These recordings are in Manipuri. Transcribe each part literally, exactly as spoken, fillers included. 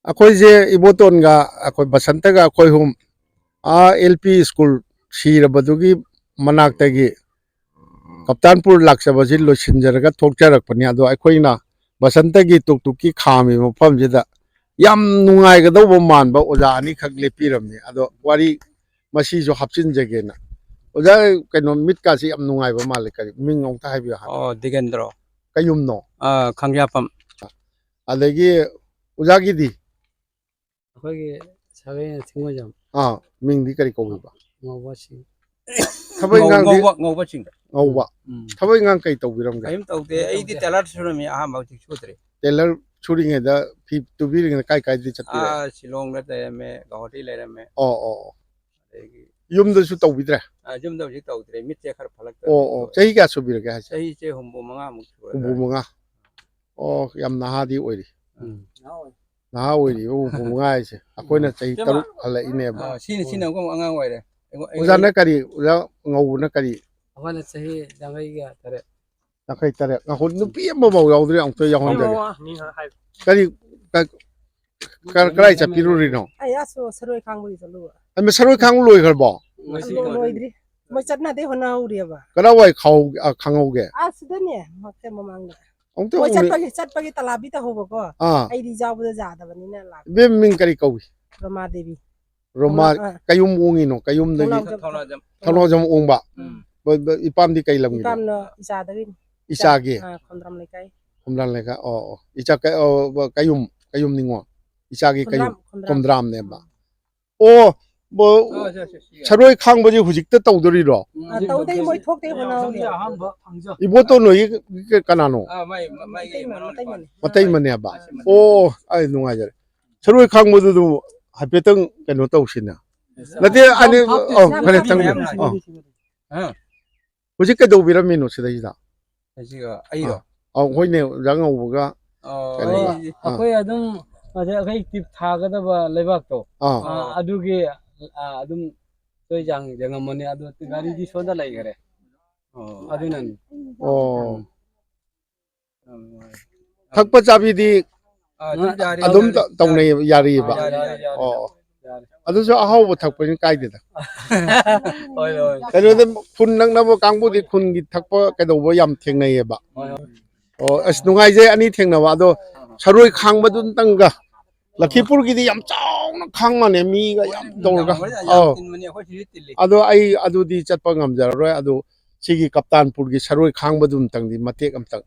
ꯑꯩꯈꯣꯏꯁꯦ ꯏꯕꯣꯇꯣꯟꯒ ꯑꯩꯈꯣꯏ ꯕꯁꯟꯇꯒ ꯑꯩꯈꯣꯏ ꯑꯍꯨꯝ ꯑꯥ ꯑꯦꯜ ꯄꯤ ꯁ꯭ꯀꯨꯜ ꯁꯤꯔꯕꯗꯨꯒꯤ ꯃꯅꯥꯛꯇꯒꯤ ꯀꯞꯇꯥꯟꯄꯨꯔ ꯂꯥꯛꯆꯕꯁꯤ ꯂꯣꯏꯁꯤꯟꯖꯔꯒ ꯊꯣꯛꯆꯔꯛꯄꯅꯤ꯫ ꯑꯗꯣ ꯑꯩꯈꯣꯏꯅ ꯕꯁꯟꯇꯒꯤ ꯇꯨꯛ ꯇꯨꯛꯀꯤ ꯈꯥꯝꯃꯤꯕ ꯃꯐꯝꯁꯤꯗ ꯌꯥꯝ ꯅꯨꯡꯉꯥꯏꯒꯗꯧꯕ ꯃꯥꯟꯕ ꯑꯣꯖꯥ ꯑꯅꯤꯈꯛ ꯂꯦꯞꯄꯤꯔꯝꯃꯤ꯫ ꯑꯗꯣ ꯋꯥꯔꯤ ꯃꯁꯤꯁꯨ ꯍꯥꯞꯆꯤꯟꯖꯒꯦꯅ꯫ ꯑꯣꯖꯥ, ꯀꯩꯅꯣ, ꯃꯤꯠꯀꯥꯁꯤ ꯌꯥꯝ ꯅꯨꯡꯉꯥꯏꯕ ꯃꯥꯜꯂꯦ꯫ ꯀꯔꯤ ꯃꯤꯡ ꯑꯃꯨꯛꯇ ꯍꯥꯏꯕꯤꯌꯨ ꯍꯥꯏꯕ? ꯑꯣ, ꯗꯤꯒꯦꯟꯗ꯭ꯔꯣ꯫ ꯀꯌꯨꯝꯅꯣ? ꯑꯥ, ꯈꯥꯡꯖꯥꯐꯝ꯫ ꯑꯗꯒꯤ ꯑꯣꯖꯥꯒꯤꯗꯤ? ꯑꯩꯈꯣꯏꯒꯤ ꯁꯥꯒꯩꯅ ꯊꯤꯡꯉꯣꯏꯖꯝ꯫ ꯑꯥ, ꯃꯤꯡꯗꯤ ꯀꯔꯤ ꯀꯧꯕꯤꯕ? ꯉꯧꯕꯁꯤꯡ꯫ ꯊꯕꯛ ꯉꯧ-, ꯏꯪꯈꯥꯡꯗꯤ? ꯉꯧꯕ, ꯉꯧꯕꯁꯤꯡ꯫ ꯉꯧꯕ꯫ ꯎꯝ꯫ ꯊꯕꯛ ꯏꯪꯈꯥꯡ ꯀꯩ ꯇꯧꯕꯤꯔꯝꯒꯦ? ꯀꯔꯤꯝ ꯇꯧꯗꯦ꯫ ꯑꯩꯗꯤ ꯇꯧꯗꯦ꯫ ꯇꯦꯂꯔ ꯁꯨꯔꯝꯃꯤ, ꯑꯍꯥꯟꯕ ꯍꯧꯖꯤꯛ ꯁꯨꯗ꯭ꯔꯤ꯫ ꯇꯦꯂꯔ ꯁꯨꯔꯤꯉꯩꯗ, ꯐꯤ ꯇꯨꯕꯤꯔꯤꯉꯩꯗ ꯀꯥꯏ ꯀꯥꯏꯗꯤ ꯆꯠꯄꯤꯔꯦ? ꯑꯥ, ꯁꯤꯂꯣꯡꯗ ꯂꯩꯔꯝꯃꯦ, ꯒꯧꯍꯥꯇꯤ ꯂꯩꯔꯝꯃꯦ꯫ ꯑꯣ, ꯑꯣ, ꯑꯣ꯫ ꯑꯗꯒꯤ ꯌꯨꯝꯗꯁꯨ ꯇꯧꯕꯤꯗ꯭ꯔꯦ? ꯑꯥ, ꯌꯨꯝꯗ ꯍꯧꯖꯤꯛ ꯇꯧꯗ꯭ꯔꯦ, ꯃꯤꯠꯁꯦ ꯈꯔ ꯐꯠꯂꯛꯇ꯭ꯔꯦ꯫ ꯑꯣ, ꯑꯣ꯫ ꯆꯍꯤ ꯀꯌꯥ ꯁꯨꯕꯤꯔꯒꯦ ꯍꯥꯏꯁꯦ? ꯆꯍꯤꯁꯦ ꯍꯨꯝꯐꯨ ꯃꯉꯥꯃꯨꯛ ꯁꯨꯔꯦ꯫ ꯍꯨꯝꯐꯨ ꯃꯉꯥ꯫ ꯑꯣ, ꯌꯥꯝ ꯅꯍꯥꯗꯤ ꯑꯣꯏꯔꯤ꯫ ꯎꯝ꯫ ꯅꯍꯥ ꯑꯣꯏꯔꯤꯕ ꯍꯨꯝꯐꯨ ꯃꯉꯥ ꯍꯥꯏꯁꯦ꯫ ꯑꯩꯈꯣꯏꯅ ꯎꯝ꯫ ꯆꯍꯤ ꯏꯇꯩꯃ꯫ ꯇꯔꯨꯛ ꯍꯜꯂꯛꯏꯅꯦꯕ꯫ ꯑꯥ, ꯁꯤꯅ, ꯁꯤꯅ ꯑꯃꯨꯛ ꯑꯉꯥꯡ ꯑꯣꯏꯔꯦ꯫ ꯑꯩꯉꯣꯟ-, ꯑꯩꯉꯣꯟ-, ꯑꯣꯖꯥꯅ ꯀꯔꯤ, ꯑꯣꯖꯥ ꯉꯧꯕꯅ ꯀꯔꯤ? ꯑꯩꯈꯣꯏꯅ ꯆꯍꯤ ꯌꯥꯡꯈꯩꯒ ꯇꯔꯦꯠ꯫ ꯌꯥꯡꯈꯩ ꯇꯔꯦꯠ꯫ ꯉꯥꯏꯈꯣ, ꯅꯨꯄꯤ ꯑꯃꯐꯥꯎ ꯌꯥꯎꯗ꯭ꯔꯤ, ꯑꯃꯨꯛꯇ ꯌꯥꯎꯍꯟꯖꯒꯦ꯫ ꯃꯤ ꯉꯥꯏꯍꯥꯛ ꯍꯥꯏ-, ꯀꯔꯤ, ꯀ-, ꯀ-, ꯀꯗꯥꯏ ꯆꯠꯄꯤꯔꯨꯔꯤꯅꯣ? ꯑꯩ ꯑꯁ ꯁꯔꯣꯏ ꯈꯥꯡꯕꯒꯤ ꯆꯠꯂꯨꯕ꯫ ꯑꯩ ꯃ-, ꯁꯔꯣꯏ ꯈꯥꯡꯕ ꯂꯣꯏꯈ꯭ꯔꯕꯣ? ꯉꯁꯤ ꯂꯣ-, ꯂꯣꯏ-, ꯂꯣꯏꯗ꯭ꯔꯤ꯫ ꯃꯣꯏ ꯆꯠꯅꯗꯦ ꯍꯣꯠꯅꯍꯧꯔꯤꯑꯕ꯫ ꯀꯗꯥꯏꯋꯥꯏ ꯈꯥꯎ-, ꯑ, ꯈꯪꯍꯧꯒꯦ? ꯑꯥ, ꯁꯤꯗꯅꯦ, ꯃꯈꯣꯏ ꯃꯃꯥꯡꯗ꯫ ꯑꯃꯨꯛꯇ ꯃꯣꯏ ꯎꯅꯤ-, ꯆꯠꯄꯒꯤ, ꯆꯠꯄꯒꯤ ꯇꯂꯥꯕꯤ ꯇꯧꯍꯧꯕꯀꯣ꯫ ꯑꯥ꯫ ꯑꯩꯗꯤ ꯌꯥꯎꯕꯗ ꯌꯥꯗꯕꯅꯤꯅ ꯂꯥꯛꯄ꯫ ꯏꯕꯦꯝ ꯃꯤꯡ ꯀꯔꯤ ꯀꯧꯏ? ꯔꯃꯥ ꯗꯦꯕꯤ꯫ ꯔꯣꯃꯥ ꯊꯧꯅꯥ-, ꯑꯥ꯫ ꯀꯌꯨꯝ ꯑꯣꯡꯉꯤꯅꯣ? ꯀꯌꯨꯝꯗꯒꯤ? ꯊꯧꯅꯥꯎꯖꯝ꯫ ꯊꯧꯅꯥꯎꯖꯝ ꯑꯣꯡꯕ? ꯎꯝ꯫ ꯕ-, ꯕ-, ꯏꯄꯥꯝꯗꯤ ꯀꯩ ꯂꯝꯒꯤꯅꯣ? ꯏꯄꯥꯝꯅ ꯏꯆꯥꯗꯒꯤꯅꯤ꯫ ꯏꯆꯥꯒꯤ? ꯑꯥ, ꯈꯣꯝꯗ꯭ꯔꯝ ꯂꯩꯀꯥꯏ꯫ ꯈꯣꯝꯗ꯭ꯔꯝ ꯂꯩꯀꯥꯏ, ꯑꯣ, ꯑꯣ꯫ ꯏꯆꯥ ꯀꯩ-, ꯑꯣ, ꯕ-, ꯀꯌꯨꯝ, ꯀꯌꯨꯝ ꯅꯤꯉꯣ? ꯏꯆꯥꯒꯤ ꯀꯌꯨꯝ? ꯈꯣꯝꯗ꯭ꯔꯥꯝ, ꯈꯣꯝꯗ꯭ꯔꯥꯝ꯫ ꯈꯣꯝꯗ꯭ꯔꯥꯝꯅꯦꯕ꯫ ꯎꯝ꯫ ꯑꯣ, ꯕ-, ꯑꯥ, ꯁꯦ, ꯁꯦ, ꯁꯦ꯫ ꯁꯔꯣꯏ ꯈꯥꯡꯕꯁꯦ ꯍꯧꯖꯤꯛꯇ ꯇꯧꯗꯣꯔꯤꯔꯣ? ꯎꯝ, ꯑꯥ, ꯍꯧꯖꯤꯛ ꯇꯧꯗꯣꯏ ꯇꯧꯗꯣꯏꯅꯤ꯫ ꯃꯣꯏ ꯊꯣꯛꯇꯦ ꯍꯣꯠꯅꯍꯧꯔꯤ꯫ ꯑꯍꯥꯟꯕ ꯈꯪꯖ-, ꯏꯕꯣꯇꯣꯟ ꯍꯣꯏꯒꯤ ꯀ-, ꯀꯅꯥꯅꯣ? ꯑꯥ, ꯃꯥꯏ, ꯃ-, ꯃꯥꯏꯒꯤ ꯃꯇꯩꯃ, ꯃꯅꯥꯎ ꯃꯇꯩꯃꯅꯤ꯫ ꯃꯇꯩꯃꯅꯦꯕ? ꯑꯥ, ꯁꯤ ꯃꯇꯩꯃꯅꯤ꯫ ꯑꯣ, ꯑꯩ ꯅꯨꯡꯉꯥꯏꯖꯔꯦ꯫ ꯁꯔꯣꯏ ꯈꯥꯡꯕꯗꯨ ꯑꯗꯨꯝ ꯍꯥꯏꯐꯦꯠꯇꯪ ꯀꯩꯅꯣ ꯇꯧꯁꯤꯅ꯫ ꯅꯠꯇꯦ, ꯑꯅꯤ, ꯍꯥꯞꯇꯦ, ꯑꯣ, ꯁꯤ ꯐꯔꯦ, ꯍꯥꯞꯇꯦ, ꯆꯪꯕꯤꯌꯨ꯫ ꯃꯌꯥꯝ ꯂꯥꯛꯑꯦ꯫ ꯑꯣ꯫ ꯑꯥ꯫ ꯍꯧꯖꯤꯛ ꯀꯩꯗꯧꯕꯤꯔꯝꯃꯤꯅꯣ ꯁꯤꯗꯩꯁꯤꯗ? ꯑꯁꯤꯒ ꯑꯩꯔꯣ? ꯑꯥ꯫ ꯑꯧ, ꯍꯣꯏꯅꯦ, ꯑꯣꯖꯥ ꯉꯧꯕꯒ ꯑꯣ, ꯀꯩꯅꯣꯒ꯫ ꯑꯩ ꯑꯥ꯫ ꯑꯩꯈꯣꯏ ꯑꯗꯨꯝ, ꯑꯗꯩ ꯑꯩꯈꯣꯏ ꯇꯤꯞ ꯊꯥꯒꯗꯕ ꯂꯩꯕꯥꯛꯇꯣ, ꯑꯥ꯫ ꯑꯥ, ꯑꯗꯨꯒꯤ, ꯑꯥ, ꯑꯗꯨꯝ ꯇꯣꯏꯖꯥꯡ ꯌꯦꯡꯉꯝꯕꯅꯦ, ꯑꯗꯣ ꯒꯥꯔꯤꯗꯤ ꯁꯣꯝꯗ ꯂꯩꯈꯔꯦ꯫ ꯑꯣ꯫ ꯑꯗꯨꯅꯅꯤ꯫ ꯑꯣ꯫ ꯌꯥꯝ ꯅꯨꯡꯉꯥꯏ꯫ ꯊꯛꯄ ꯆꯥꯕꯤꯗꯤ ꯑꯥ, ꯑꯗꯨꯝ ꯌꯥꯔꯦ, ꯑꯗꯨꯝ ꯌꯥꯔꯦ꯫ ꯇ- ꯇꯧꯅꯩꯌꯦꯕ, ꯌꯥꯔꯤꯑꯕ꯫ ꯌꯥꯔꯦ, ꯌꯥꯔꯦ, ꯌꯥꯔꯦ꯫ ꯑꯣ꯫ ꯌꯥꯔꯦ꯫ ꯑꯗꯨꯁꯨ ꯑꯍꯥꯎꯕ ꯊꯛꯄꯅꯤ ꯀꯥꯏꯗꯦꯗ꯫ ꯍꯣꯏ, ꯍꯣꯏ꯫ ꯀꯩꯅꯣꯗ ꯈꯨꯟ ꯅꯛꯅꯕ ꯀꯥꯡꯕꯨꯗꯤ ꯈꯨꯟꯒꯤ ꯊꯛꯄ ꯀꯩꯗꯧꯕ ꯌꯥꯝ ꯊꯦꯡꯅꯩꯌꯦꯕ꯫ ꯍꯣꯏ, ꯍꯣꯏ꯫ ꯑꯣ, ꯑꯁ, ꯅꯨꯡꯉꯥꯏꯖꯩ ꯑꯅꯤ ꯊꯦꯡꯅꯕ꯫ ꯑꯗꯣ ꯁꯔꯣꯏ ꯈꯥꯡꯕꯗꯨ ꯑꯝꯇꯪꯒ, ꯂꯈꯤꯄꯨꯔꯒꯤꯗꯤ ꯌꯥꯝ ꯆꯥꯎꯅ ꯈꯥꯡ ꯃꯥꯜꯂꯦ, ꯃꯤꯒ ꯌꯥꯝ ꯇꯧꯔꯒ꯫ ꯌꯥꯝ ꯑꯧ꯫ ꯇꯤꯟꯕꯅꯦ, ꯑꯩꯈꯣꯏ ꯁꯤꯗꯤ ꯇꯤꯜꯂꯤ꯫ ꯑꯗꯣ ꯑꯩ ꯑꯗꯨꯗꯤ ꯆꯠꯄ ꯉꯝꯖꯔꯔꯣꯏ꯫ ꯑꯗꯣ ꯁꯤꯒꯤ ꯀꯞꯇꯥꯟꯄꯨꯔꯒꯤ ꯁꯔꯣꯏ ꯈꯥꯡꯕꯗꯨ ꯑꯝꯇꯪꯗꯤ ꯃꯇꯦꯛ ꯑꯝꯇꯪ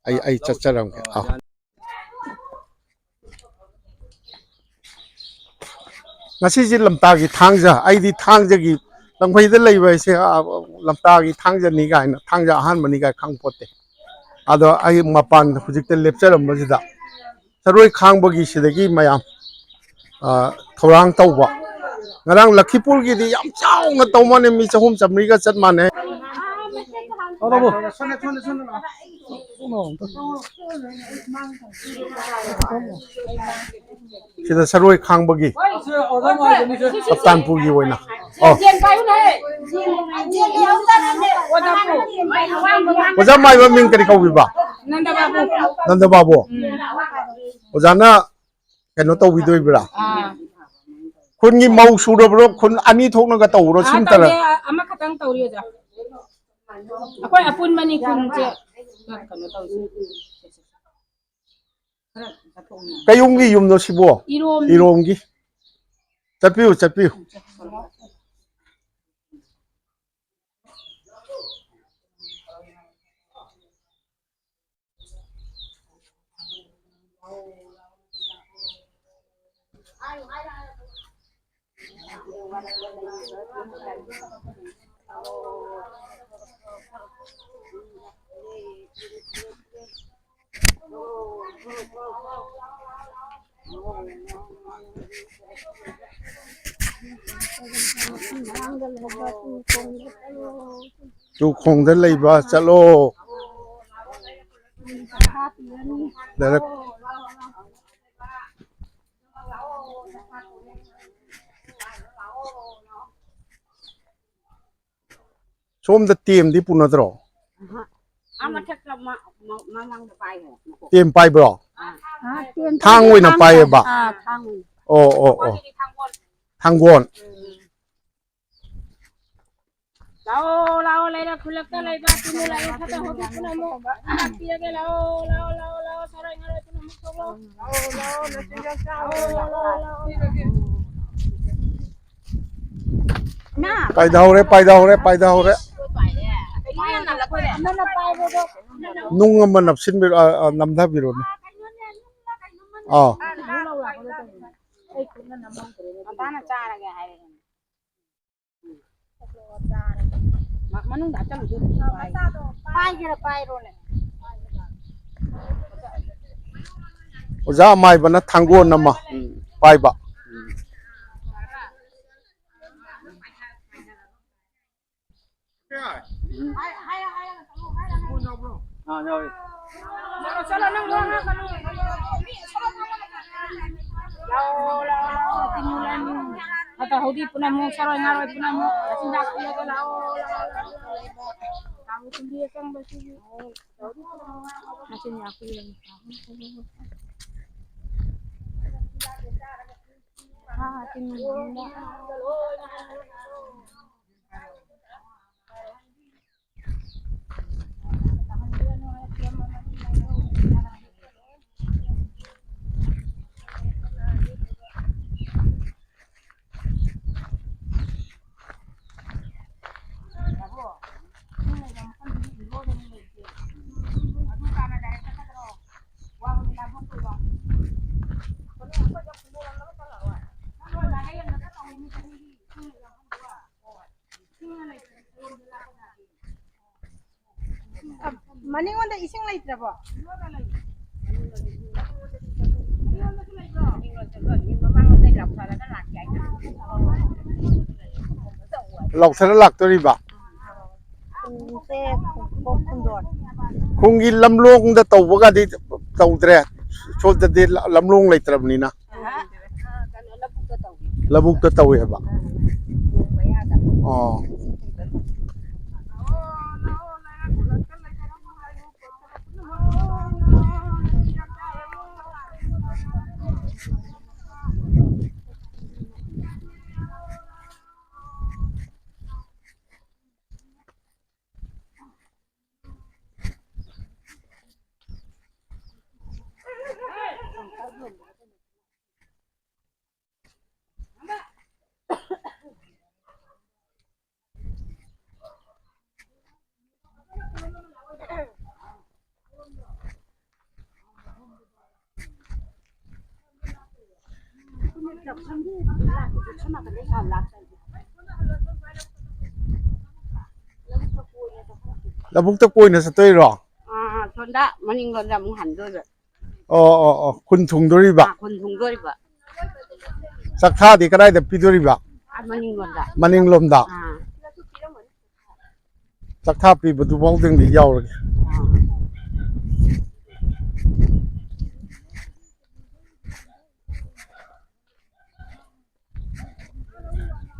ꯑꯩ, ꯑꯩ ꯆꯠꯆꯔꯝꯒꯦ꯫ ꯑꯧ꯫ ꯉꯁꯤꯁꯦ ꯂꯝꯇꯥꯒꯤ ꯊꯥꯡꯖ, ꯑꯩꯗꯤ ꯊꯥꯡꯖꯒꯤ ꯂꯪꯐꯩꯗ ꯂꯩꯕ ꯍꯥꯏꯁꯦ, ꯑ, ꯂꯝꯇꯥꯒꯤ ꯊꯥꯡꯖꯅꯤ ꯀꯥꯏꯅ, ꯊꯥꯡꯖ ꯑꯍꯥꯟꯕꯅꯤ ꯀꯥꯏꯅ ꯈꯪꯄꯣꯠꯇꯦ꯫ ꯑꯗꯣ ꯑꯩ ꯃꯄꯥꯟꯗ ꯍꯧꯖꯤꯛꯇ ꯂꯦꯞꯆꯔꯝꯕꯁꯤꯗ ꯆꯔꯣꯏ ꯈꯥꯡꯕꯒꯤ ꯁꯤꯗꯒꯤ ꯃꯌꯥꯝ, ꯑ, ꯊꯧꯔꯥꯡ ꯇꯧꯕ꯫ ꯉꯔꯥꯡ ꯂꯛꯈꯤꯄꯨꯔꯒꯤꯗꯤ ꯌꯥꯝ ꯆꯥꯎꯅ ꯇꯧ ꯃꯥꯜꯂꯦ, ꯃꯤ ꯆꯍꯨꯝ ꯆꯥꯃꯔꯤꯒ ꯆꯠ ꯃꯥꯜꯂꯦ꯫ ꯁꯤꯗ ꯁꯔꯣꯏ ꯈꯥꯡꯕꯒꯤ ꯀꯞꯇꯥꯟꯄꯨꯔꯒꯤ ꯑꯣꯏꯅ꯫ ꯑꯣ꯫ ꯑꯣꯖꯥ ꯃꯥꯏꯕ ꯃꯤꯡ ꯀꯔꯤ ꯀꯧꯕꯤꯕ? ꯅꯟꯗ ꯕꯥꯕꯨ꯫ ꯅꯟꯗ ꯕꯥꯕꯨ꯫ ꯎꯝ꯫ ꯑꯣꯖꯥꯅ ꯀꯩꯅꯣ ꯇꯧꯕꯤꯗꯣꯏꯕ꯭ꯔꯥ? ꯑꯥ꯫ ꯈꯨꯟꯒꯤ ꯃꯧ ꯁꯨꯔꯕ꯭ꯔꯣ? ꯈꯨꯟ ꯑꯅꯤ ꯊꯣꯛꯅꯒ ꯇꯧꯕ꯭ꯔꯣ? ꯑꯥ, ꯁꯨꯝꯇꯔ? ꯇꯧꯗꯦ, ꯑꯃꯈꯛꯇꯪ ꯇꯧꯔꯤ ꯑꯣꯖꯥ꯫ ꯑꯩꯈꯣꯏ ꯑꯄꯨꯟꯕꯅꯤ ꯈꯨꯟꯁꯦ꯫ ꯈꯔ ꯀꯩꯅꯣ ꯇꯧꯁꯤ꯫ ꯈꯔ ꯆꯠꯊꯣꯛꯅ꯫ ꯀꯩꯌꯨꯝꯒꯤ ꯌꯨꯝꯅꯣ ꯁꯤꯕꯣ? ꯏꯔꯣꯝ꯫ ꯏꯔꯣꯝꯒꯤ꯫ ꯆꯠꯄꯤꯌꯨ, ꯆꯠꯄꯤꯌꯨ꯫ ꯇꯨꯈꯣꯡꯗ ꯂꯩꯕ ꯆꯠꯂꯣ꯫ ꯂꯩꯔꯛ-, ꯁꯣꯝꯗ ꯇꯦꯝꯗꯤ ꯄꯨꯅꯗ꯭ꯔꯣ? ꯑꯥ, ꯃꯊꯛꯇ ꯃ- ꯃ- ꯃꯃꯥꯡꯗ ꯄꯥꯏꯈ꯭ꯔꯦ꯫ ꯇꯦꯝ ꯄꯥꯏꯕ꯭ꯔꯣ? ꯑꯥ, ꯇꯦꯝ ꯊꯥꯡ ꯑꯣꯏꯅ ꯄꯥꯏꯌꯦꯕ? ꯑꯥ, ꯊꯥꯡ ꯑꯣꯏꯅ꯫ ꯑꯣ, ꯑꯣ, ꯑꯣ꯫ ꯑꯩꯈꯣꯏꯒꯤꯗꯤ ꯊꯥꯡꯒꯣꯜ꯫ ꯊꯥꯡꯒꯣꯜ꯫ ꯂꯥꯛꯑꯣ, ꯂꯥꯛꯑꯣ, ꯂꯩꯔꯛ ꯈꯨꯜꯂꯛꯇ ꯂꯩꯕ ꯇꯤꯅꯨ ꯂꯥꯏꯔꯦꯟ ꯐꯠꯇ ꯍꯥꯎꯗꯤ ꯄꯨꯝꯅꯃꯛ ꯂꯥꯛꯄꯤꯔꯒꯦ꯫ ꯂꯥꯛꯑꯣ, ꯂꯥꯛꯑꯣ, ꯂꯥꯛꯑꯣ, ꯂꯥꯛꯑꯣ, ꯁꯔꯣꯏ ꯉꯥꯔꯣꯏ ꯄꯨꯝꯅꯃꯛ ꯊꯣꯛꯂꯛꯑꯣ꯫ ꯂꯥꯛꯑꯣ, ꯂꯥꯛꯑꯣ, ꯂꯥꯛꯑꯣ, ꯂꯥꯛꯑꯣ, ꯂꯥꯛꯑꯣ꯫ ꯅꯥ꯫ ꯄꯥꯏꯗꯍꯧꯔꯦ, ꯄꯥꯏꯗꯍꯧꯔꯦ, ꯄꯥꯏꯗꯍꯧꯔꯦ꯫ ꯄꯥꯏꯔꯦ꯫ ꯑꯃꯅ ꯄꯥꯏꯕꯗꯣ꯫ ꯅꯨꯡ ꯑꯃ ꯅꯞꯁꯤꯟꯕꯤꯔꯣ, ꯑ, ꯑ, ꯅꯝꯊꯕꯤꯔꯣꯅꯦ꯫ ꯑꯥ꯫ ꯃꯇꯥꯅ ꯆꯥꯔꯒꯦ ꯍꯥꯏꯔꯦ꯫ ꯃ- ꯃꯅꯨꯡꯗ ꯍꯥꯞꯆꯜꯂꯨ, ꯑꯗꯨ ꯄꯥꯏꯒꯦꯔꯥ ꯄꯥꯏꯔꯣꯅꯦ꯫ ꯑꯣꯖꯥ ꯑꯃꯥꯏꯕꯅ ꯊꯥꯡꯒꯣꯟ ꯑꯃ ꯄꯥꯏꯕ꯫ ꯆꯠꯂꯣ, ꯅꯪ ꯂꯣꯏ ꯉꯥꯡꯒꯅꯨ꯫ ꯂꯥꯛꯑꯣ, ꯂꯥꯛꯑꯣ, ꯂꯥꯛꯑꯣ, ꯇꯤꯅꯨ ꯂꯥꯏꯅꯨ꯫ ꯐꯠꯇ ꯍꯥꯎꯗꯤ ꯄꯨꯝꯅꯃꯛ, ꯁꯔꯣꯏ ꯉꯥꯔꯣꯏ ꯄꯨꯝꯅꯃꯛ, ꯃꯆꯤꯟꯖꯥꯛ ꯄꯤꯔꯒ ꯂꯥꯛꯑꯣ, ꯂꯥꯛꯑꯣ, ꯂꯥꯛꯑꯣ, ꯂꯥꯛꯑꯣ꯫ ꯇꯥꯡꯕ ꯊꯨꯝꯕꯤ ꯑꯀꯪꯕꯁꯤꯡ꯫ ꯃꯆꯤꯟꯖꯥꯛ ꯄꯤꯔꯒ꯫ ꯁꯥ ꯇꯤꯟ ꯃꯅꯤꯡꯉꯣꯟꯗ ꯏꯁꯤꯡ ꯂꯩꯇ꯭ꯔꯕꯣ? ꯂꯥꯎꯊꯔ ꯂꯥꯛꯇꯣꯔꯤꯕ꯫ ꯄꯨꯡꯁꯦ ꯄꯨꯡ ꯍꯨꯝꯗꯣꯏ꯫ ꯈꯣꯡꯒꯤ ꯂꯝꯂꯣꯡꯗ ꯇꯧꯕꯒꯗꯤ ꯇꯧꯗ꯭ꯔꯦ꯫ ꯁꯣꯝꯗꯗꯤ ꯂ- ꯂꯝꯂꯣꯡ ꯂꯩꯇ꯭ꯔꯕꯅꯤꯅ꯫ ꯑꯍ꯫ ꯀꯩꯅꯣ, ꯂꯧꯕꯨꯛꯇ ꯇꯧꯏ꯫ ꯂꯧꯕꯨꯛꯇ ꯇꯧꯋꯦꯕ꯫ ꯎꯝ, ꯃꯌꯥꯗ꯫ ꯑꯣ꯫ ꯂꯧꯕꯨꯛꯇ ꯀꯣꯏꯅ ꯆꯠꯇꯣꯏꯔꯣ? ꯑꯥ, ꯁꯣꯝꯗ ꯃꯅꯤꯡꯂꯣꯝꯗ ꯑꯃꯨꯛ ꯍꯟꯗꯣꯏꯕ꯫ ꯑꯣ, ꯑꯣ, ꯑꯣ, ꯈꯨꯟ ꯊꯨꯡꯗꯣꯔꯤꯕ? ꯑꯥ, ꯈꯨꯟ ꯊꯨꯡꯗꯣꯔꯤꯕ꯫ ꯆꯥꯛꯊꯥꯗꯤ ꯀꯗꯥꯏꯗ ꯄꯤꯗꯣꯔꯤꯕ? ꯑꯥ, ꯃꯅꯤꯡꯂꯣꯝꯗ꯫ ꯃꯅꯤꯡꯂꯣꯝꯗ? ꯑꯥ꯫ ꯆꯥꯛꯊꯥ ꯄꯤꯕꯗꯨꯐꯥꯎꯗꯪꯗꯤ ꯌꯥꯎꯔꯒꯦ꯫ ꯑꯥ꯫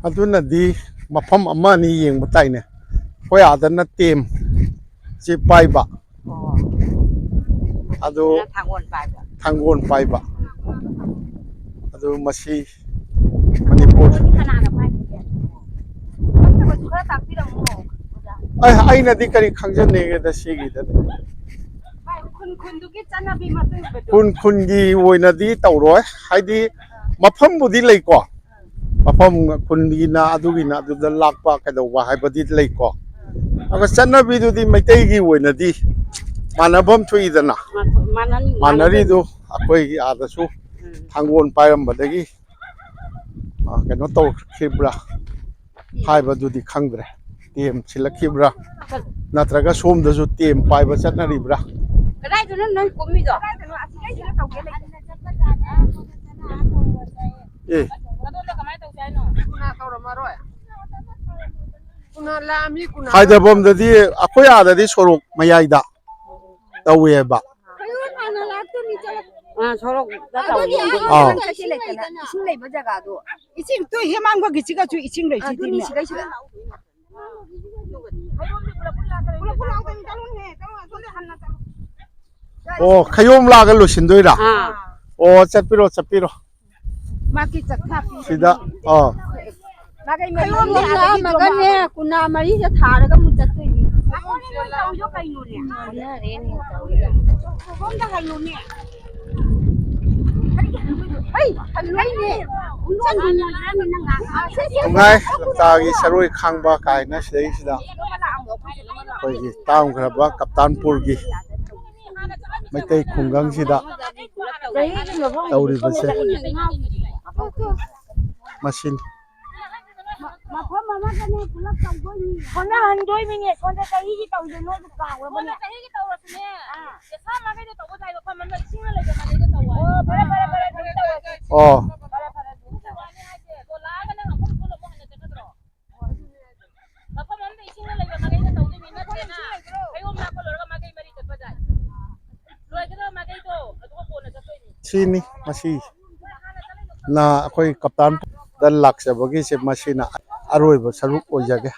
ꯑꯗꯨꯅꯗꯤ ꯃꯐꯝ ꯑꯃ ꯑꯅꯤ ꯌꯦꯡꯕ ꯇꯥꯏꯅꯦ꯫ ꯑꯩꯈꯣꯏ ꯑꯥꯗꯅ ꯇꯦꯝ ꯆꯦ ꯄꯥꯏꯕ, ꯑꯣ꯫ ꯑꯗꯨ ꯁꯤꯅ ꯊꯥꯡꯒꯣꯟ ꯄꯥꯏꯕ꯫ ꯊꯥꯡꯒꯣꯟ ꯄꯥꯏꯕ꯫ ꯑꯗꯨ ꯃꯁꯤ ꯃꯅꯤꯄꯨꯔ꯫ ꯀꯅꯥꯅ ꯄꯥꯏꯒꯦ? ꯈꯪꯗꯕꯁꯨ ꯈꯔ ꯇꯥꯛꯄꯤꯔꯝꯃꯣ, ꯑꯣꯖꯥ꯫ ꯑꯩ, ꯑꯩꯅꯗꯤ ꯀꯔꯤ ꯈꯪꯖꯅꯤꯡꯉꯦꯗ ꯁꯤꯒꯤꯗꯗꯤ꯫ ꯈꯨꯟ ꯈꯨꯟꯗꯨꯒꯤ ꯆꯠꯅꯕꯤ ꯃꯇꯨꯡ ꯏꯟꯕꯗꯣ꯫ ꯈꯨꯟ ꯈꯨꯟꯒꯤ ꯑꯣꯏꯅꯗꯤ ꯇꯧꯔꯣꯏ, ꯍꯥꯏꯗꯤ ꯃꯐꯝꯕꯨꯗꯤ ꯂꯩꯀꯣ, ꯃꯐꯝ ꯈꯨꯟꯒꯤꯅ ꯑꯗꯨꯒꯤꯅ ꯑꯗꯨꯗ ꯂꯥꯛꯄ ꯀꯩꯗꯧꯕ ꯍꯥꯏꯕꯗꯤ ꯂꯩꯀꯣ꯫ ꯑꯗꯨꯒ ꯆꯠꯅꯕꯤꯗꯨꯗꯤ ꯃꯩꯇꯩꯒꯤ ꯑꯣꯏꯅꯗꯤ ꯃꯥꯟꯅꯐꯝ ꯊꯣꯛꯏꯗꯅ꯫ ꯃꯥꯟꯅꯅꯤ, ꯃꯥꯟꯅꯔꯤꯗꯨ ꯃꯥꯟꯅꯗꯣꯏꯅꯤ꯫ ꯑꯩꯈꯣꯏꯒꯤ ꯑꯥꯗꯁꯨ ꯎꯝ꯫ ꯊꯥꯡꯒꯣꯟ ꯄꯥꯏꯔꯝꯕꯗꯒꯤ, ꯑ, ꯀꯩꯅꯣ ꯇꯧꯈꯤꯕ꯭ꯔꯥ ꯍꯥꯏꯕꯗꯨꯗꯤ ꯈꯪꯗ꯭ꯔꯦ꯫ ꯇꯦꯝ ꯁꯤꯜꯂꯛꯈꯤꯕ꯭ꯔꯥ? ꯅꯠꯇ꯭ꯔꯒ ꯁꯣꯝꯗꯁꯨ ꯇꯦꯝ ꯄꯥꯏꯕ ꯆꯠꯅꯔꯤꯕ꯭ꯔꯥ? ꯀꯗꯥꯏꯗꯅꯣ ꯅꯣꯏ ꯀꯨꯝꯃꯤꯗꯣ? ꯀꯗꯥꯏꯗꯅꯣ? ꯑꯁꯤꯗꯩꯁꯤꯗ ꯇꯧꯒꯦ ꯂꯩꯇꯦ꯫ ꯑꯦ꯫ ꯑꯗꯣꯝꯗ ꯀꯃꯥꯏꯅ ꯇꯧꯁꯦ ꯍꯥꯏꯅꯣ? ꯀꯨꯅꯥ ꯇꯧꯔꯝꯃꯔꯣꯏ꯫ ꯀꯨꯅꯥ ꯂꯥꯛꯑꯝꯃꯤ, ꯀꯨꯅꯥ꯫ ꯍꯥꯏꯗꯕꯝꯗꯗꯤ ꯑꯩꯈꯣꯏ ꯑꯥꯗꯗꯤ ꯁꯣꯔꯣꯛ ꯃꯌꯥꯏꯗ ꯇꯧꯋꯦꯕ꯫ ꯑꯥ, ꯁꯣꯔꯣꯛꯇ ꯇꯧꯋꯦ꯫ ꯑꯥ꯫ ꯏꯁꯤꯡ ꯂꯩꯇꯅ, ꯏꯁꯤꯡ ꯂꯩꯕ ꯖꯒꯥꯗꯣ꯫ ꯏꯁꯤꯡ ꯇꯨ ꯍꯦꯃꯥꯡꯕꯒꯤꯁꯤꯒꯁꯨ ꯏꯁꯤꯡ ꯂꯩꯁꯤꯗꯤꯅꯦ꯫ ꯑꯗꯨꯅꯤ ꯁꯤꯗꯩꯁꯤꯗ꯫ ꯑꯣ, ꯈꯌꯣꯝ ꯂꯥꯛꯑꯒ ꯂꯣꯏꯁꯤꯟꯗꯣꯏꯔꯥ? ꯑꯥ꯫ ꯑꯣ, ꯆꯠꯄꯤꯔꯣ, ꯆꯠꯄꯤꯔꯣ꯫ ꯃꯥꯒꯤ ꯆꯠꯊ ꯁꯤꯗ, ꯑꯥ꯫ ꯃꯥꯒꯤ ꯈꯌꯣꯝ ꯃꯔꯤ ꯑꯥꯗꯒꯤ ꯂꯥꯛꯑꯝꯃꯒꯅꯦ, ꯀꯨꯟꯊ꯭ꯔꯥ ꯃꯔꯤꯗ ꯊꯥꯔꯒ ꯑꯃꯨꯛ ꯆꯠꯇꯣꯏꯅꯤ꯫ ꯀꯩꯅꯣꯅꯦ꯫ ꯁꯣꯝꯗ ꯍꯜꯂꯨꯅꯦ꯫ ꯍꯩ, ꯍꯜꯂꯨꯅꯦ꯫ ꯅꯨꯡꯉꯥꯏ, ꯂꯝꯇꯥꯒꯤ ꯁꯔꯣꯏ ꯈꯥꯡꯕ ꯀꯥꯏꯅ ꯁꯤꯗꯩꯁꯤꯗ ꯑꯩꯈꯣꯏꯒꯤ ꯇꯥꯡꯈ꯭ꯔꯕ ꯀꯞꯇꯥꯟꯄꯨꯔꯒꯤ ꯃꯩꯇꯩ ꯈꯨꯡꯒꯪꯁꯤꯗ ꯇꯧꯔꯤꯕꯁꯦ꯫ ꯃꯁꯤꯅꯤ꯫ ꯃꯐꯝ ꯑꯃꯗꯅꯦ ꯄꯨꯂꯞ ꯇꯧꯗꯣꯏꯅꯤ꯫ ꯁꯣꯝꯗ ꯍꯟꯗꯣꯏꯅꯤꯅꯦ꯫ ꯁꯣꯝꯗ ꯆꯍꯤꯒꯤ ꯇꯧꯗꯣꯏ ꯅꯣꯏꯕꯨ ꯀꯥꯎꯔꯕꯅꯦ? ꯁꯣꯝꯗ ꯆꯍꯤꯒꯤ ꯇꯧꯔꯁꯨꯅꯦ꯫ ꯑꯥ꯫ ꯄꯩꯁꯥ ꯃꯈꯩꯗꯣ ꯇꯧꯕ ꯇꯥꯏ꯫ ꯃꯐꯝ ꯑꯃꯗ ꯏꯁꯤꯡꯅ ꯂꯩꯕ ꯃꯈꯩꯗꯣ ꯇꯧ ꯍꯥꯏꯕ꯫ ꯑꯣ, ꯐꯔꯦ, ꯐꯔꯦ, ꯐꯔꯦ, ꯑꯗꯨꯝ ꯇꯧꯔꯁꯤ꯫ ꯑꯣ꯫ ꯐꯔꯦ, ꯐꯔꯦ, ꯑꯗꯨꯝ ꯇꯧꯔꯁꯤ꯫ ꯑꯗꯣ ꯂꯥꯛꯑꯒ ꯅꯪ ꯑꯃꯨꯛ ꯁꯣꯝꯗ ꯑꯃꯨꯛ ꯍꯟꯅ ꯆꯠꯀꯗ꯭ꯔꯣ? ꯃꯐꯝ ꯑꯃꯗ ꯏꯁꯤꯡꯅ ꯂꯩꯕ ꯃꯈꯩꯗ ꯇꯧꯗꯣꯏꯅꯤ ꯅꯠꯇ꯭ꯔꯦꯅ꯫ ꯍꯌꯣꯝ ꯂꯥꯛꯄ ꯂꯣꯏꯔꯒ ꯃꯥꯏꯀꯩ ꯃꯔꯤ ꯆꯠꯄ ꯌꯥꯏ꯫ ꯂꯣꯏꯒꯗꯕ ꯃꯥꯏꯀꯩꯗꯣ ꯑꯗꯨꯒ ꯀꯣꯟꯅ ꯆꯠꯇꯣꯏꯅꯤ꯫ ꯁꯤꯅꯤ ꯃꯁꯤ꯫ ꯅ ꯑꯩꯈꯣꯏ ꯀꯞꯇꯥꯟꯗ ꯂꯥꯛꯆꯕꯒꯤꯁꯦ ꯃꯁꯤꯅ ꯑꯔꯣꯏꯕ ꯁꯔꯨꯛ ꯑꯣꯏꯖꯒꯦ꯫